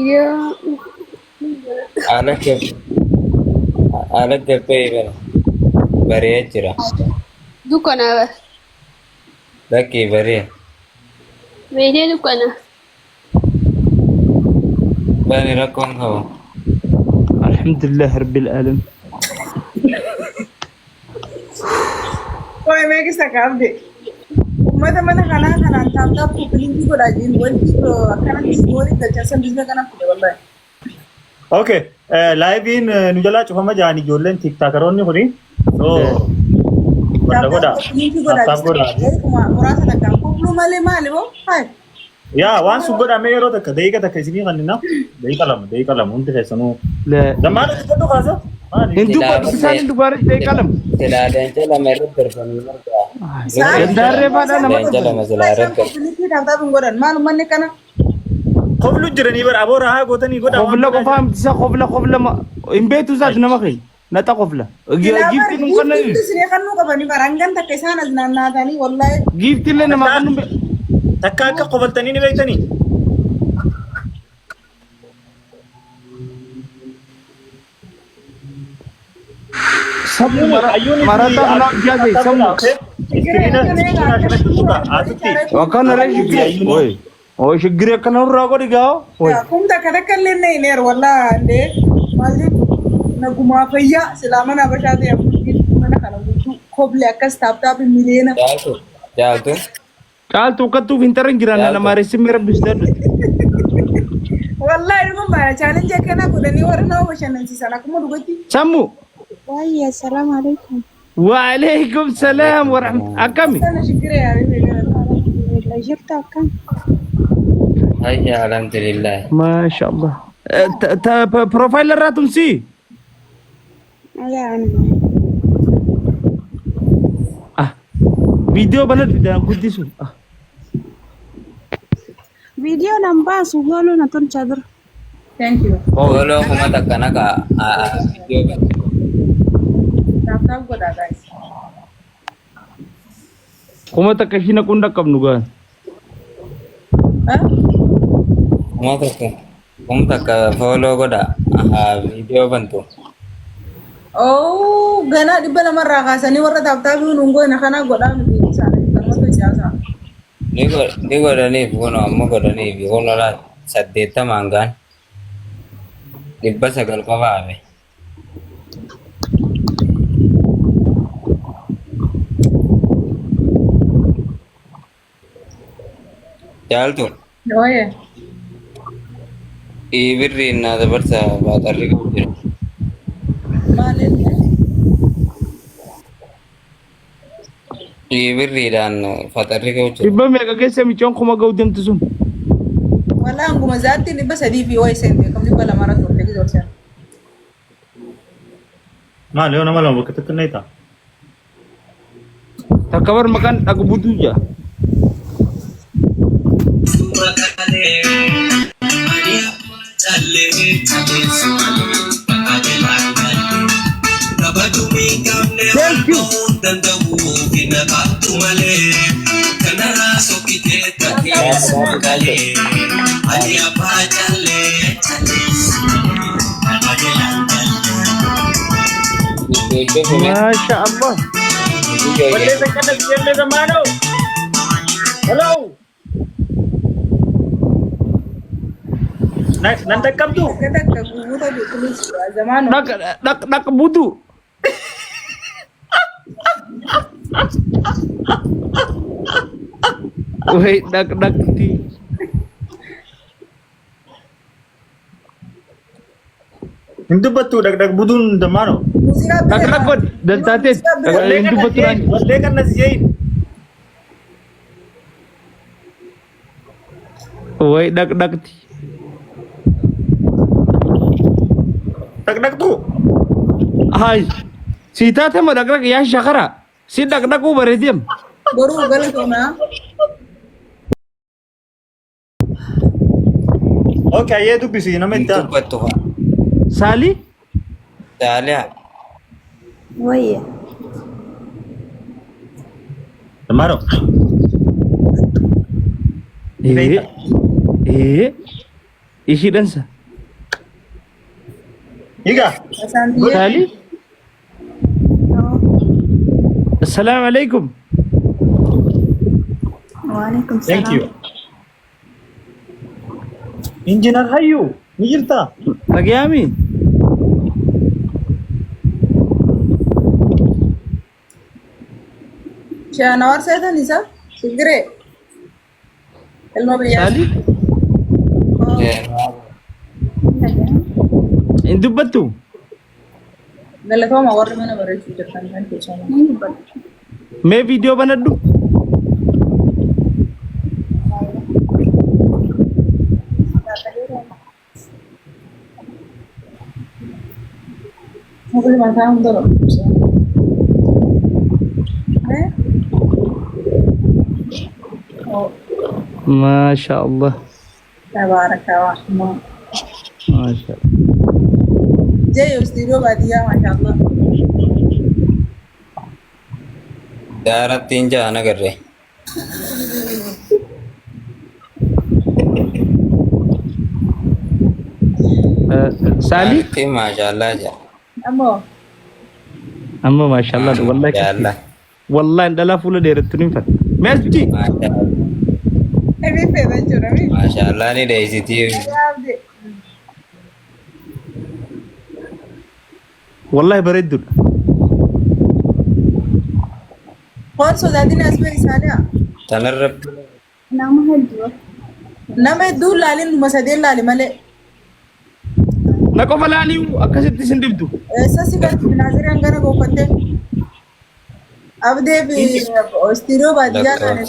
Yaa. Haala gab haala gabbee bara bari'ee jira. Dukkana bara. Lakkii bari'e. Meeshee dukkana. Bani rakkoon qabu. Alhamdulillah Rabbil Alamin. Qoy meeqisa kaabde. Uummata mana kanaa kanaan tap tap copy link godhaa jiru wanti akkanatti goolii galchaa san bisna kana fide wallahi. Okay. Liveiin nu jalaa cufama jahan ijoolleen tiktakaroonni kuni. So wanta godhaa. Tap tap copy link godhaa Tap tap godhaa. Kuma muraasa takkaan kofluu malee maali boo? Hai. Yaa waan sun godhamee yeroo takka daqiiqa takka isinii kannina. Daqiiqa 2 daqiiqa 2 hundi keessanuu. Zammaan dubbadhu kaasa. Maali? Hin dubbatu bishaan hin dubbatu daqiiqa 2. Silaa leenca lama irratti darbanii margaa. Gandaarree faadhaa nama Leenca lama silaa irratti Isaan darban. copy link tap tap hin godhan maal uummanni kana? Koflu jiranii bara aboo rahaa gootanii godhaa. waan Kofla godhaa qofaa miti isa kofla kofla hin beektu isaati nama keenya. Naxa kofla. Giiftii nun Giiftii kennan. isinii kannuu qabanii bara hangan takka isaan as naannaatanii wallahi. Giiftii illee namaa Takka kennu hin beektu. takka akka kofaltanii ni beektanii. Sammu Ayyuun fi marataa kanaa hojjaa ta'e sammu. Iskiriina iskiriina akkanatti tuqa asitti. Akkana ree Ayyuun fi shiggiree. ayyuun Oye. Oye shiggiree akkana nurraa godhi gaa. Oye. Kum takka takka illee na hin eeru wallahi andee maal jechuun nagumaa fayyaa silaa mana habashaa ta'e abbootiin mana kana guutuu koble akkas tap tap miliyoona. Caaltu. Caaltu. Caaltu akkattuuf hin taran jiraan Caaltu. nama reessimee rabbis dadhu. Wallahi dhuguma baana challenge akkanaa godhanii warra nama bashannansiisan akkuma dhugatti. Sammu. Waayee assalaamu alaikum. Waalaikum salaam warahmatullahi. Akkami? Sana shiggiree yaabee gara. Alhamdulillah jirtu akkam? Hayya alhamdulillah. Maasha Allah. Profile irraa tumsii. Yaa anuma. Ah. Viidiyoo banadhu daan guddisu. Ah. Viidiyoo nan baasu gooluu na tolchaa dura. Thank you. Follow 1000 naqa viidiyoo kana. Tap tap godhaa guys. 1000 ishii naquun dhaqqabnu gaan. Ah? 1000 1000 follow godha viidiyoo bantu. Oh, ganaa 200rraa kaasanii warra tap tapii nuun goone kana godhaa miti isaanii kanumatu ijaasaa. Ni godhaniif kun amma godhaniif kun ola 80n gaan 900 qofa hafe. Caaltu Ooye. birriin naa dabarsa baaxarri qabu jira. Maaliin? Birriidhaan faxarri qabu jira. Dhibba meeqa keessa micoon kuma ga'u deemtu sun? Walaa hanguma zaatti 300 fi wayi seente kam 200rra turte gizoolchan. Maal yoo nama lama bakka tokko ni ta'a. Takka bar maqaan dhaqbutu jaa. Thank you. Maasha Allah. Wallee saqqana biyyallee zamaanoo. Hello. Nan dhaqqabdu. Takka takka gubuta please zamaanu. Dhaq dhaq dhaq butu. Wait, dhaq dhaqti. Hin dubbattu dhaqdhaq buduun damaano. Muuziqaa Dhaq dhaq godhi. Daltaateet. Wallee Hin kana dubbattu jeeyin. naan. Wallee kana jeeyin. Wait, dhaq dhaqti. Dhaqdhaqtu. Hay. Si taate ma dhaq dhaq yaa shakara. Si dhaq dhaquu bareedeem. Boruu galatooma. Okay, ayyee dubbisi nama Hin itti aanu. dubbattu haa. Saali. Saaliyaa. Wayya. Damaano. Ee. Ee. Ishii dhansa. Higa. Asaan biyya. Saalii? Assalaamu alaikum. Waalaikum Thank you. salaam. Injinar Hayyu ni jirtaa? Nagayaami? Shaanawar seetan isa? Sigiree. Ilma biyyaa. Saalii? Hin dubbattu? Galatooma warri mana bareechuu jirtan kan keessumaa. Ni dubbadha. Mee viidiyoo banadhu. Mukti mataa hunda barbaachisa. Eh? Oh, Maasha Allah. tabaaraka rahmaan. Maasha Allah. Jee istiidiyoo baadiyyaa maashaallah. Daarattiin jahan agarre. Saalii? Daarattiin maashaallah jaa. Ammoo Amma maasha Allah wallahi Maashaallah. Wallahi dhalaa fuula dheerattu ni fadha. Mee as buti. Maashaallah. Ebi fedha jechuudha mi? Maashaallah ni dheeysitii. Yaabde. Wallahi bareedduudha. Hoon sodaatin as ba'e isaanii Tanarra Nama hedduu. nama hedduu laalin numa sadeen laali malee. Na qofa laalii akkasitti isin dhibdu. Eessa si galchi minaaziraan gara goofattee? Abdee fi istiidiyoo baadiyyaa taane.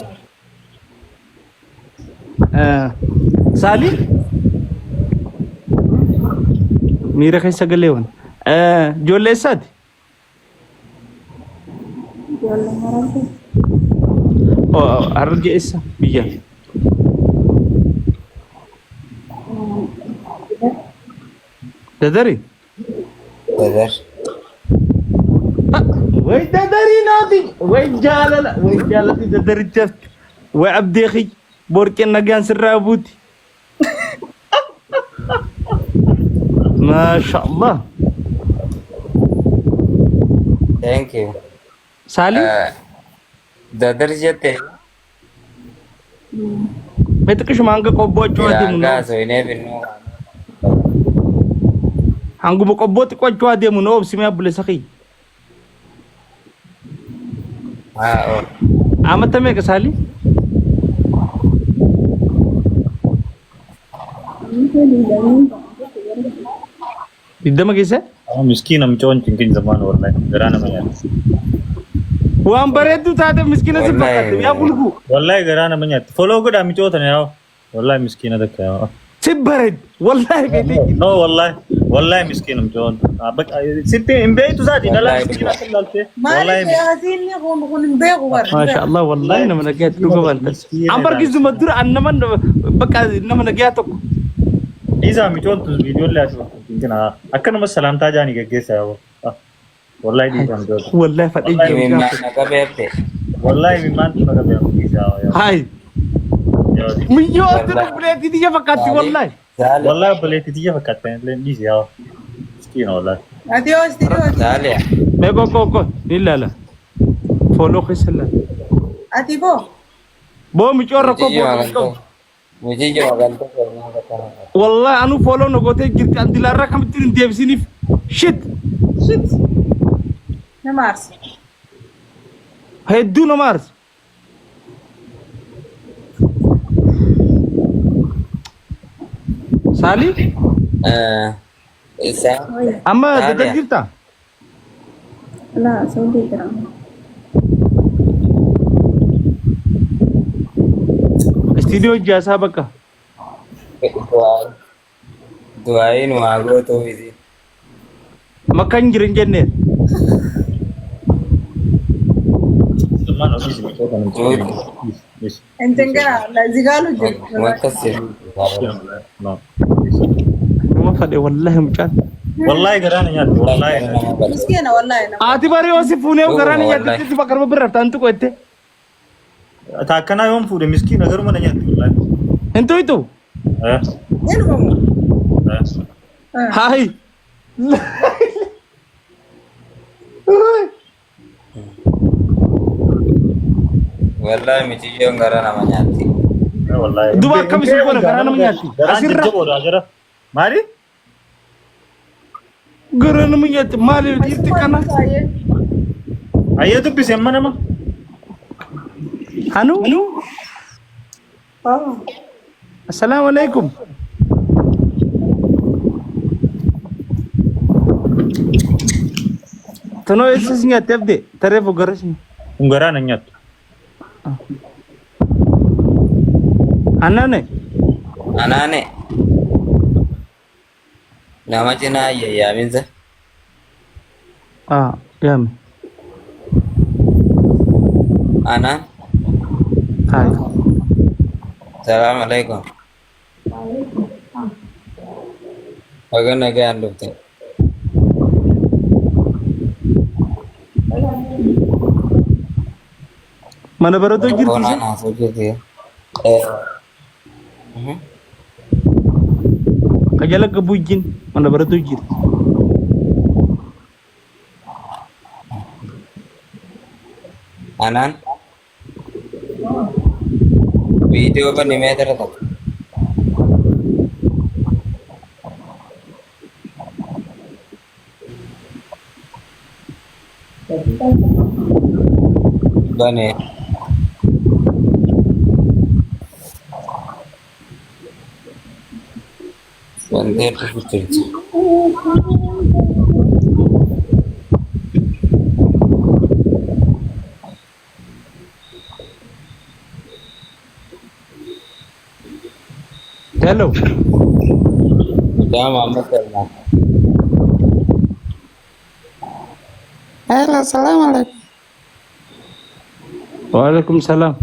Saalii? Miira keessa galee waan. Ijoollee eessaati? Ijoollee Harargee. Harargee eessa? Biyya. Dadari? Dadar. Way dadarii naati! Way jaalala! Way jaalati dadaritti hafti. Way abdee kiyya. Borqeen nagaan sirraa buuti. Maasha Allah. Thank you. Saalii? Dadar jette. Mee xiqqishuma hanga qobboo achuu adeemu Hanga noo. haasofnee finnuu. Hanguma qobboo xiqqoo achuu adeemu noo obsi mee abbuleessa kiyya. Haa oo. Amata meeqa Saalii? 20 keessa? Miskiina mucoon cinqin zamaan wallahi garaa nama nyaatti. Waan bareedduu taate miskiina si Wallahi. fakkaate yaa bulguu. Wallahi garaa nama nyaatti. Follow godhaa micoo tana yaa. Wallahi miskiina takka yaa. Si bareed wallahi beekte. No wallahi wallahi miskiina mucoon. Sitti hin beektu isaati dhalaa Wallahi miskiina akka ilaalte. Maali haasiin kun kun hin beeku bara. Maasha Allah wallahi nama nagayaa dhuga balta. An barkisuma dura an nama bakka nama nagayaa tokko. Dhiisaa micoon tun viidiyoolee asii cinqina. Akkanuma salaamtaa jaanii gaggeessaa yaa. Wallahi dhiisaa micoon. Wallahi fadhee jiru Imimmaan gaafa. na qabeefte. Wallahi mimmaan tun akka beeku dhiisaa yaa. Hayi. Miyyoo ati obboleettii tiyya fakkaatti wallahi. Saali. Wallahi obboleettii tiyya fakkaatti illee dhiisi yaa. Miskiina wallahi. Ati yoo istiidiyoo Saali. Mee qoqqoo qoqqoo ni ilaala. Fooloo keessa ilaala. ati boo. Boo micoon rakkoo Muciyyoo fooloo hin agaltoo. qabdu. Muciyyoo agaltoo kormaa bakka. Wallahi anuu fooloo na gootee jirti an dilaarraa kamittiin hin deebisiniif. Shit. Shit. Nama aarsa. Hedduu nama aarsa. Saalii Isaan. amma Saaliya. dadar jirta? Laa Saudii jira. Istiidiyoo ijaasaa bakka. Du'aayin waa gootuu miti. Makka hin jirin jenneen. Ilmaan ofii si micoota namtichi. Intin gara zigaalu jiru. Makka sirrii. No. Nama fadhe wallahi mucaan. Wallahi garaa na nyaatti wallahi. Miskiina wallahi nama. Ati bari yoo si fuunee garaan Wallahi. nyaatti si bakka birra taantu qo'ette. Taakkanaa yoom fuudhe miskiina garuma na nyaatti wallahi. Hin tuytu. Eh, Eenyumamu. eh. Hayi. Wallahi miciyyoon gara nama nyaatti. Wallahi. Duba akkam isin godha garaa nama nyaatti. Garaan Asirra jajjaboodha jara. Maali? Garaa nama nyaatti maaliif dhiirti kana? Ayyee dubbise amma nama. Hanu? Assalaamu alaikum. Tunoo eessa si nyaatte abdee? Tareefu gara si. Kun garaa na nyaattu. Anaane. Anaane. Nama cinaa yayyaaminsa. Ah, yaame. Anaan. Hai. Salaam alaikum. Baga nagaan dhufte. Mana barattuu jirti Foonaan isin? haasoo jirti. Eh. Mhm. Ka jala gabbuu ijjiin mana barattuu jirti. Anaan. Viidiyoo bani meetira tokko. Bane. Wantee dhufu jirti. Hello. Mucaa Muhammad Salmaan. Hello, salaam alaikum. Waalaikum salaam.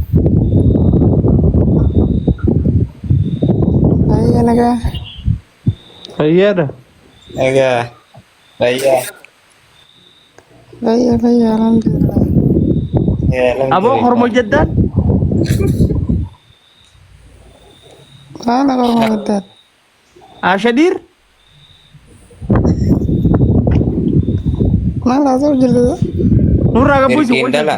Ayya nagaa. Fayyaadha. Egaa fayyaa. Fayya fayya alhamdulillah. Aboo hormoo jaddaan? Maala hormoo gaddaadha. Ashadiir? Maal haasa'u jirtu? Nurraa gabbuu isin Dirqiin dhala.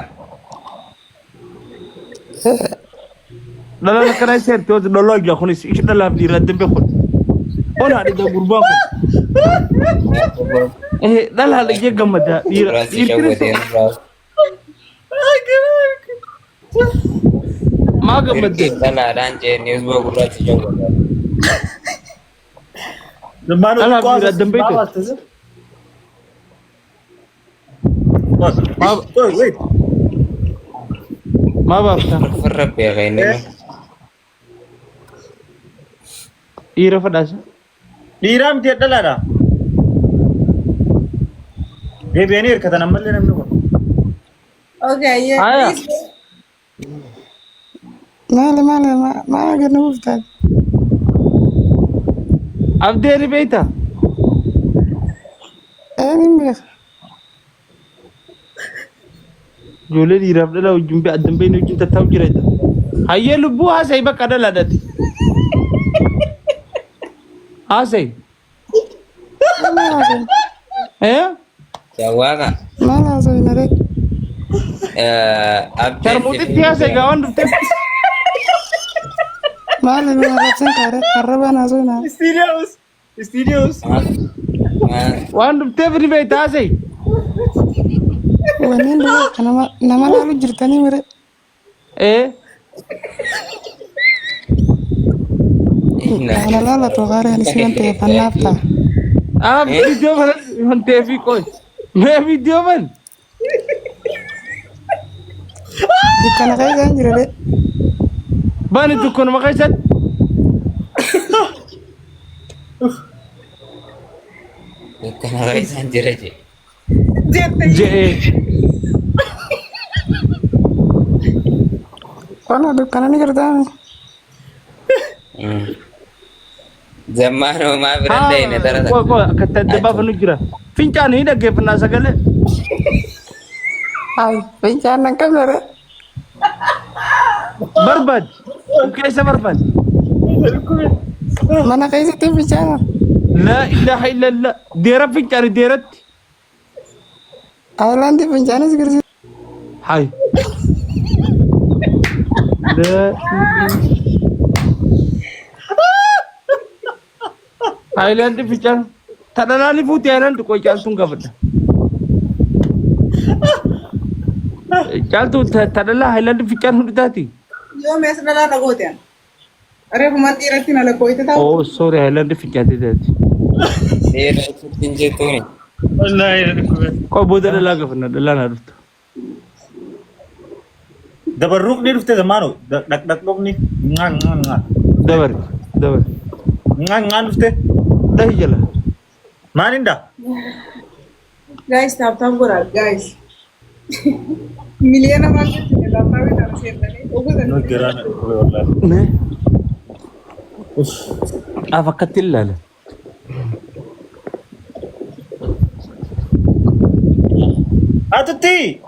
Dhalaan akkana seerti yoo dhalaa ijaa kunis ishi dhalaaf dhiiraa dambe kun. Onaa dhiga gurbaa kun. Eh dhalaa dhigee gammadaa dhiira Gurraachi dhiirtinis shawwadee nurraa. Maa gammadde? Dirqiin dhalaadhaan jee niwus gurraachi shawwadee. Maal Dhalaa fi dhiira addan beektu? Wait. Maa baafta? Firra beeka inni. Dhiira fadhaasa. Dhiiraa miti dhalaadha. Deebi'anii hirkatan ammallee namni kun. Okay, yeah. Aya. Maali maali maal gadi buuftan? Abdee ni beekta? Een hin beeka. Ijoollee dhiiraaf dhalaa wajjin addan beekne wajjin tattaa'u jira. Hayyee lubbuu haasa'i bakka dhalaadhaati. Haasa'i. Maal haasa'u? Eh? Shawwaaqa. Maal haasa'u naree? Abdeen Sharmuuxitti haasa'i gaa waan dhufteef. Maali nu arrabsan kaare? Arrabaan haasa'u naa. Istiidiyoos. Istiidiyoos. Waan dhufteef ni beekta haasa'i. Wanneen dura nama nama laalu jirtanii mire. Eh? Ana laalatu kaare ani si waan ta'eef annaaf ta'a. Ah, viidiyoo kana wanteefi qoy. Mee viidiyoo ban? Dukkana keessa hin jira de. Bani dukkanuma keessatti. Dukkana keessaan jira jee. Je'ee. Qonna dukkana ni jirtaami. Zammaanoo maa bira deene tara Qoy qoy akka itti adda baafannu jira. Fincaan ni dhaggeeffannaa sagalee. Ay, fincaan nan qabne re. Barbaad. Keessa barbaad. Mana keessatti fincaana. Laa ilaaha illallah. Deera fincaani deeratti. Ayilaandii fincaanis girsi. Hay. Laa Ayilaandii fincaan. Ta dhalaa ni fuuti ayilaandii qoy caaltuun gaafadha. Caaltuu ta dhalaa ayilaandii fincaan hundi taati. Yoo mees dhalaa dhagoote an. Reefumaan dhiiratti na lakkooyte ta'u. Oh sorry ayilaandii fincaatti taati. Dhiira ibsutti hin jettuuni. Wallaahi na dhukkube. Qoy booda dhalaa gaafanna dhalaa naa dhuftu. Dabarruqni dhufte zamaano dhaqdhaqdhuqni ngaan ngaan ngaan. Dabari dabari. Ngaan ngaan dhufte. Dhahi jala. Maal hinda? Guys, tap tap godhaa guys. Miliyoona maal jechuudha tap tap irraa seentanii ogusan. Nu garaa na dhukkube wallaahi. Mee Uff. af akkatti ilaala. Atutti!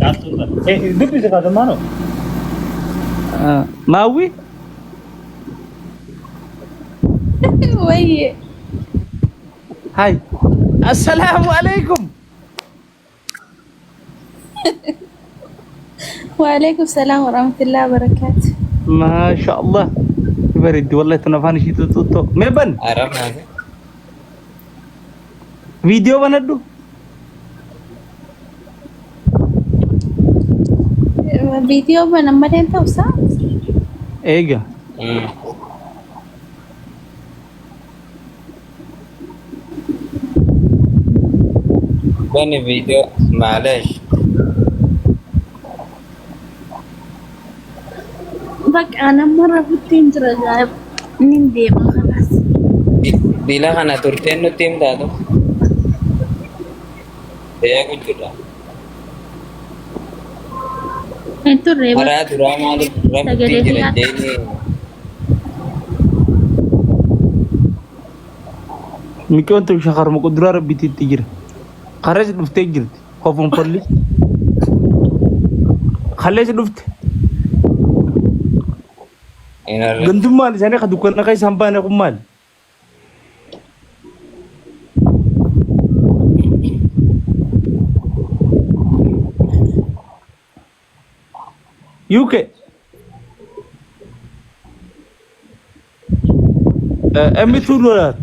Caaltuun tana. Eh, dubbise kaa zamaano. Maawwi Wayye. Hay. Assalaamu alaikum. Waalaikum salaam warahmatullahi wabarakatuh. Maasha Allah. Bareeddi wallahi tun afaan ishii tuttuuttoo. Mee ban Arabaa. viidiyoo banadhu. Viidiyoo banan malee hin ta'u saa? Eega. Bani viidiyoo maaleesh. Bakka nama rafutti hin jira nin deema kanaas. Bila kana turteen nutti himtaatu. Beeku jira. Hin turre bakka Karaa duraa maaliif rafutti sagalee jira kiyyaa. jeeni. Micoon tun shakaruma kuduraa rabbiitti jira. Karees dhuftee jirti. Kofonfolli. Kalees dhufte. Hin arre. Gandummaan isaanii ka dukkana keessa hin baane kun maali? UK. M2 dollar.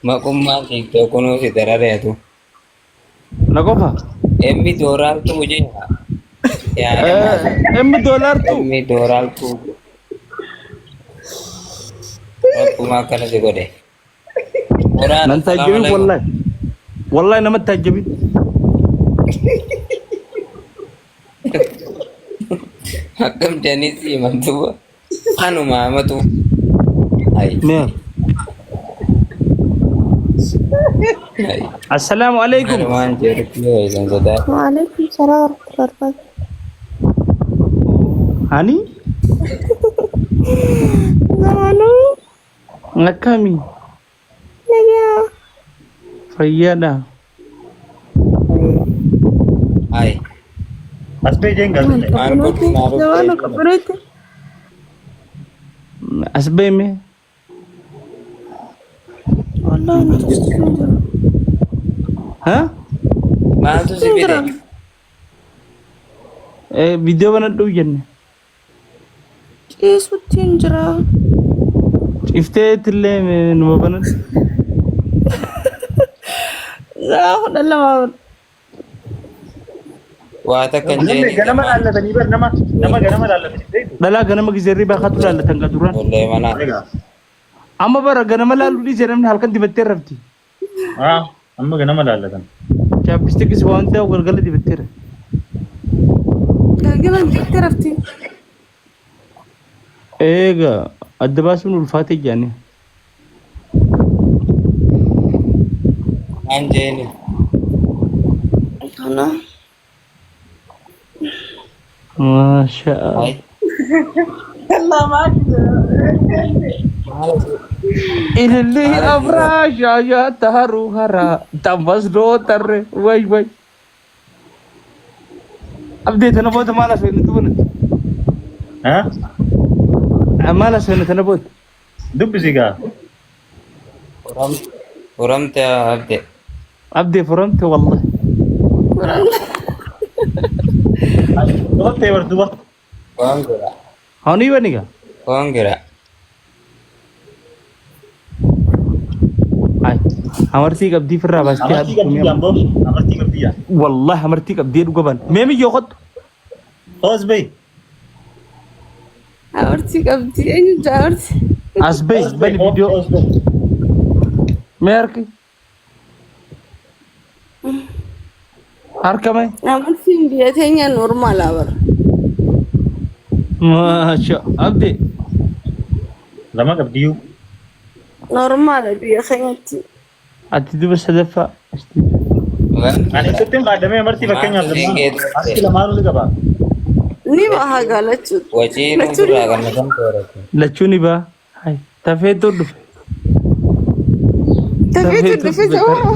Maqummaan TikTok kunuu si darareetu. Na qofa. Emmi dooraaltu jira. Yaa M dollar tu. Emmi dooraaltu. Akkuma akkana si godhe. Qoraan Nan assalaamu taajjabin alaikum. wallahi. Wallahi nama taajjabin. Akkam jedhanii si himantu kanuma hamatu. Hai. Mee. Hai. Assalaamu alaikum. Kanumaan jedhutti yoo isin sodaa. Waalaikum salaam warahmatullahi wabarakatuh. Ani Zamanuu akkami nagaa fayyaadha. Hai. As bee jeen gaafadhe. Maal godhu naa Zamanuu dhuftee. qabbaneetti. As beeme Wallahi nuti hin jiru. ha? Maaltu si Hin fide? jiran. Viidiyoo banadhu jenne. Ciisutti hin jira. Cifteetillee numa banadhu. Sa'a 12. Waa takka hin Namni jeeni ganama jamaa. laallatanii bar nama nama ganama laallatanii beektu. Dhalaa ganama gizee riba kaatu laallatan ka duraan. Ijoollee manaa. Egaa. Amma bara ganama laaluu dhiisee namni halkan dibattee rafti. Ah, amma ganama laallatan. Chaappistikis waan ta'u galgala dibattee rafti. Galgala jettee rafti. Eega adda baasuun ulfaatee jaanii. Waan jeeni. Kana. Maasha Hai. Allah maal Ililli Maal asirra? afraa shaashaa taaruu haraa tabbas doo tarre way way. Abdee tana booda maal haasofne duuba nuti? Haa? Maal asirra tana booda? Dubbisi gaa. Furamte abde. Abdee furamte wallahi. Dubattee bar duba. Kongira. Honii bani gaa. Kongira. Ay, amartii qabdii firraa baastee Amartii qabdii jaamboo. Amartii qabdii jaa. Wallahi amartii qabdii dhuga ban. Mee miyyoo qottu. Hoos bahi. Amartii qabdi. Eenyu jaa amartii? As bahi bani viidiyoo. Hoos bahi. Mee harki. Harka mee. Amartiin biyya teenya normaala bara. Maasha Abdee. Lama qabdiyyuu. Normaala biyya keenyatti. Ati duba sadaffaa. Ani sittiin qaadamee amartii fakkeenyaaf lamaan. Amartii lamaanuu ni qaba. Ni baha gaa lachuun. Wajii Lachuun ni nurraa baha. kan kan tooratu. Lachuu ni baha. Hai. Tafeetu dhufe. Tafeetu dhufe ta'uu.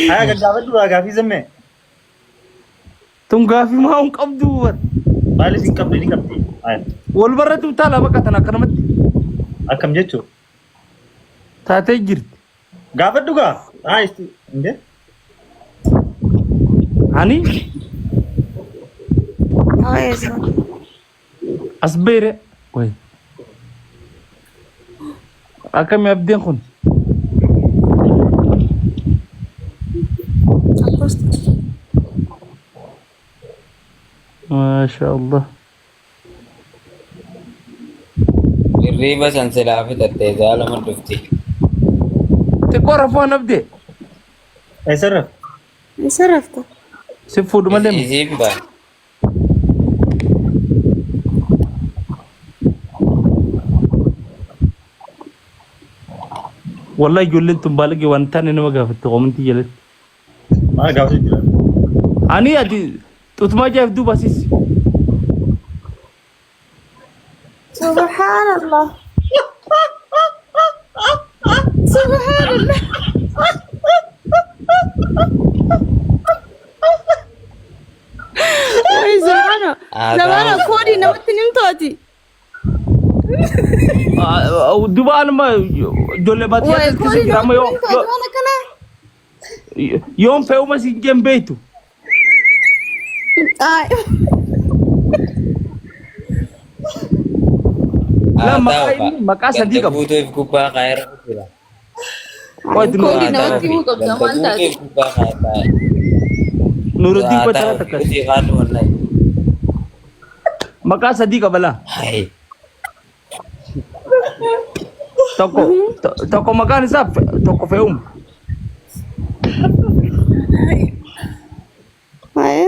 Haya gaggaafadhu gaa gaafii zammee. Tun gaafii maa hin qabdu bar. Maaliif hin qabdi ni qabdi. Haya Wal barratti utaala bakka tana akkanumatti akkam jechuu. taatee jirti. Gaafadhu gaa. Haa isti. Inde. Ani Haya sana. as beere. Way. Akkami abdiin kun? Akkas. Maasha Allah. Hirriiba san silaa fixattee sa'a lama dhufti. Xiqqoo rafuu abdee. Eessa rafte? Eessa rafta? Si fuudhu malee. Isiin baan. Wallahi ijoolleen tun baalagee waan taane nama gaafatte qomantii jalatti. Maal gaafatu jira? Ani ati xutumaa jaaf duuba sis. Subhanallah. Subhanallah. Way zamana. Zamana koodii namatti ni himtooti. Duba anuma ijoollee baadiyyaa Way keessa koodii jira amma namatti yoo ni himtooti waan akkanaa. yoon fe'uma siin jeen beektu. Ay. Laa maqaa inni maqaa sadii Ganda qabu. guutuu if gubbaa kaayera jira. Waati Koodii namatti himuu qabda Ganda maal guutuu taate? if gubbaa kaayera. Nuruddin Kottaa takka. Utii kaadhu wallahi. Maqaa sadii qaba laa. Hai. Tokko tokko maqaan isaa tokko fe'uma. Haye.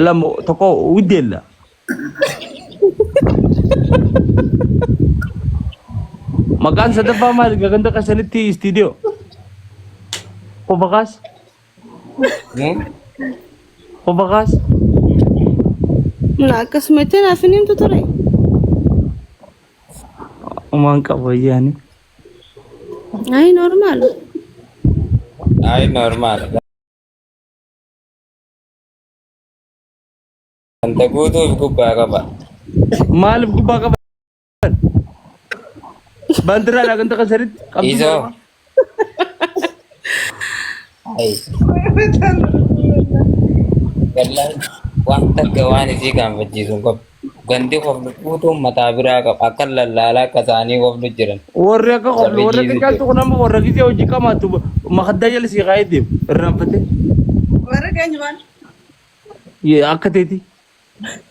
Lama tokko widdeella. Maqaan sadaffaa maali ganda keessanitti istiidiyoo? Qofa kaas. Qofa kaas. Na akkasuma itti naaf hin himtu ture. Umaan qabu ayyaani. Ay normaal. Ay normaal. Ganda guutuu if gubbaa qaba. Maaliif gubbaa qaban? Baandiraadhaa ganda keessanitti qabdu. Isoo. Ay. Wallahi waan takka waan isii gaanfachiisu hin qabu. Gandi koflu guutuun mataa biraa qaba. Akka lallaalaa akka isaanii koflu jiran. Warri akka qoflu Warri warri akka jiisu caaltu kun amma warra gisee hojii qamaatu makaddaa jala sii kaa'ee deemu irraanfatee. Warra keenya waan. Akka teeti.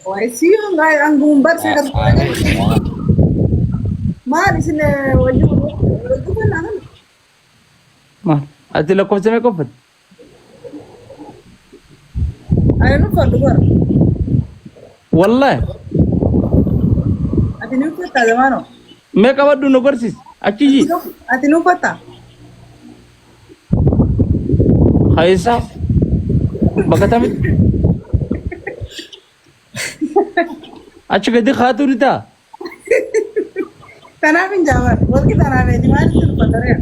Waay si hanguun barsi kan maal isin wajji wajji kan Maal? Ati lakkoofsa meeqa uffatte? Ani nu uffadhu bara. Wallahi. Ati ni uffattaa zamaanoo? Mee qabadhu nu barsiisi. Achi jii. Ati ni uffattaa? Hayisa. Bakka tamitti. Achi gadi kaatu ni ta'a. Tanaaf hin jaabar. Warqi tanaaf eeti maalitti uffata ree?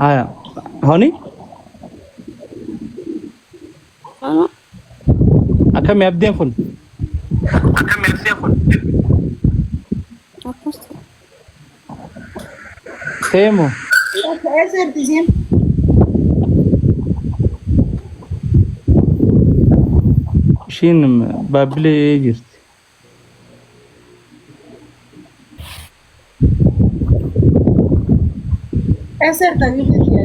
Haya. Honi? Zamaanoo. Akkami abdeen kun? Akkas ta'e. Teemo. Eessa jirti isiin? Ishiin baabbilee jirti. Eessa jirta jirti?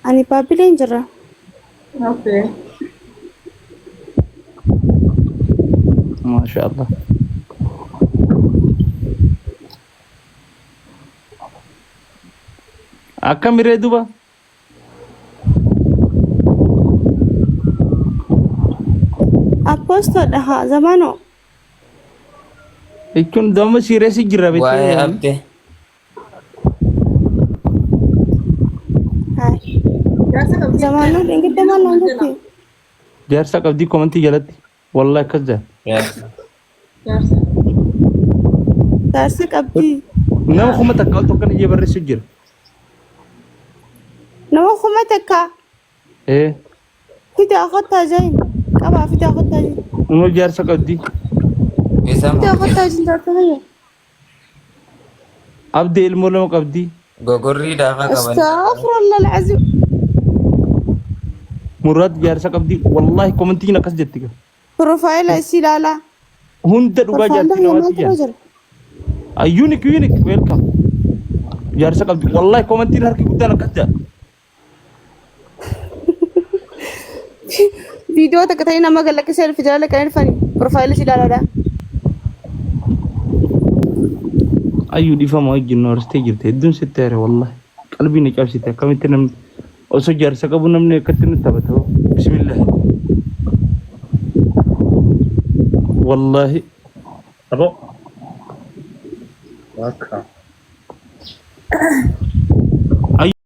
Ani Baabbileen jira. Okay. Maasha Allah. Akkam irree duba? Apostodha haa zamanoo. Jechuun damma siireessi jira Waa'ee beektee. abde. Hai. Jaarsa qabdi. Zamanoo dhingidda maal naan jette? Jaarsa qabdii komantii jalatti. Wallahi akkas jaa. Jaarsa. Jaarsa qabdii. Nama 1000 ol tokkon ijee barreessu jira. Nama 1000. Ee. Fidaa kottaa jahin. Qabaa fidaa kottaa jahin. Nama jaarsa qabdii. Isa Fidaa kottaa jahin jaarsa fayya. Abdii ilmoo lama qabdii. Gogorrii daafa qaban. Astaghfirullah alazim. Muraad jaarsa qabdii. Wallahi komantiin akkas jetti. Profaayila isii ilaalaa. Hunda dhugaa Profaayila jaartii kiyya namaatti maaltu irra jira. jira? Unique unique welcome. Jaarsa qabdi. Wallahi komantiin harki guddaan akkas jedha. Viidiyoo takka ta'ee nama galakkisee dhufe jala kan dhufani. Profaayila isii ilaalaadha. Ayyuu dhiifama wajjin nu arsitee jirti. Hedduun sitti aare wallahi. Qalbii na cabsite akkamitti namni osoo jaarsa qabu namni akkatti nu taphata. Bismillah. Wallahi. Abo. Bakka.